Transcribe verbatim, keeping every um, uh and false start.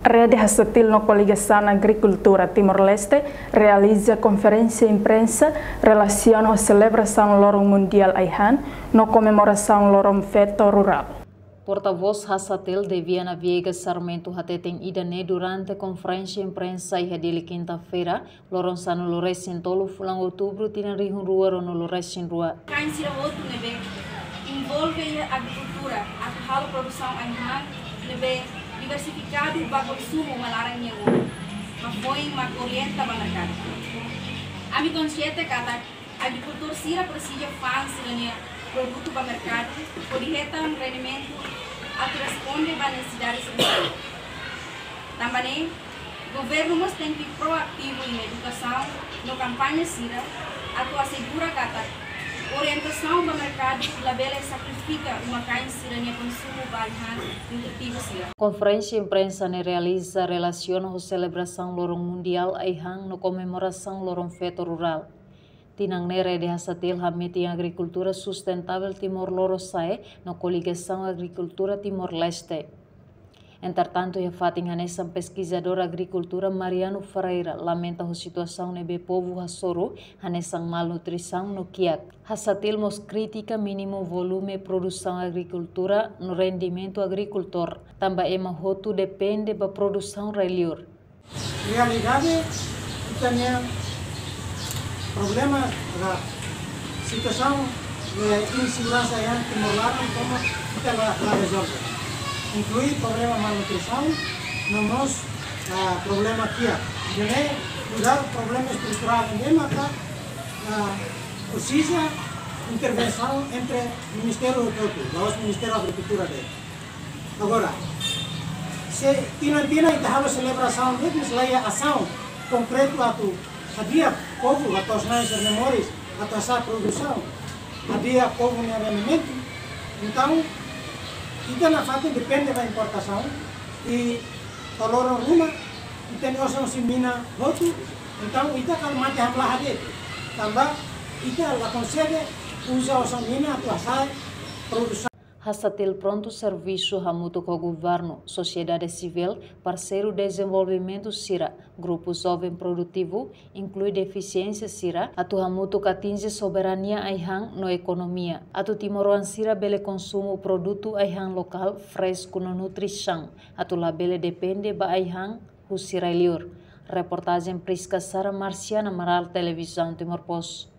Rede HASATIL no Koligasaun Agrikultura Timor-Leste realiza konferénsia imprensa relasiona ho selebrasaun Loron Mundiál Ai-han no komemorasaun Loron Feto Rurál. Portavós HASATIL, Deviana Viegas Sarmento, hateten ida-ne'e durante konferénsia imprensa iha Dili, kinta-feira, loron sanulu-resin-tolu fulan Outubru tinan rihun rua ruanulu-resin-rua. Kain sira hotu ne'ebé envolve iha agrikultura atu halo produsaun ai-han ne'ebé diversifikadu ba konsumu uma laran nian, mak foin mak orienta ba merkadu. Ami konsiente katak agrikultór sira presiza fa'an sira-nia produtu ba merkadu hodi hetan rendimentu atu responde ba nesesidade sira. Tanba ne'e, governu mós tenke proativu iha edukasaun no kampaña sira atu asegura katak orientasaun ba merkadu labele sakrifika uma-kain sira-nia konsumu ba ai-han nutritivu sira. Konferénsia imprensa ne'e realiza relasiona ho selebrasaun Loron Mundiál Ai-han no komemorasaun Loron Feto Rurál. Tinan ne'e Rede HASATIL hametin agrikultura sustentável Timor Lorosa'e no Koligasaun Agrikultura Timor-Leste. Entretantu, iha fatin hanesan, peskizadór agrikultura Mariano Ferreira lamenta ho situasaun ne'ebé povu hasoru hanesan malnutrisaun no kiak. HASATIL mós kritika mínimu volume produsaun agrikultura no rendimentu agrikultór, tanba ema hotu depende ba produsaun rai-liur. Realidade, ita-nia problema ka situasaun de inseguransa iha Timor laran tomak ita la, la rezolve. Inklui problema malnutrisaun, no mós, ah, problema kiak. Jadi, udah problema estruturál ne'e maka, ah, presiza intervensaun entre ministériu hotu-hotu, la'ós Ministériu Agrikultura de'it. Agora, se tinan-tinan ita halo selebrasaun de'it, mas la iha asaun konkretu atu hadi'a povu, atu hasa'e sira-nia moris, atu hasa'e produsaun, hadi'a povu nia rendimentu. Entaun, ita nafatin depende ba importasaun, i to'o loron ruma, ita-nia osan husi mina hotu, entaun ita kala mate hamlaha de'it. Tanba ita la konsege uza osan mina atu hasa'e produsaun. HASATIL prontu servisu hamutuk ho governu, sosiedade sivíl, parseiru dezenvolvimentu sira, grupu joven produtivu, inklui defisiénsia sira, atu hamutuk atinje soberania ai-han no ekonomia, atu timoroan sira bele konsumu produtu ai-han lokál, fresku no nutrisaun, atu labele depende ba ai-han husi rai-liur. Reportajen Prisca Sara, Marciana Amaral, Televizaun Timor Post.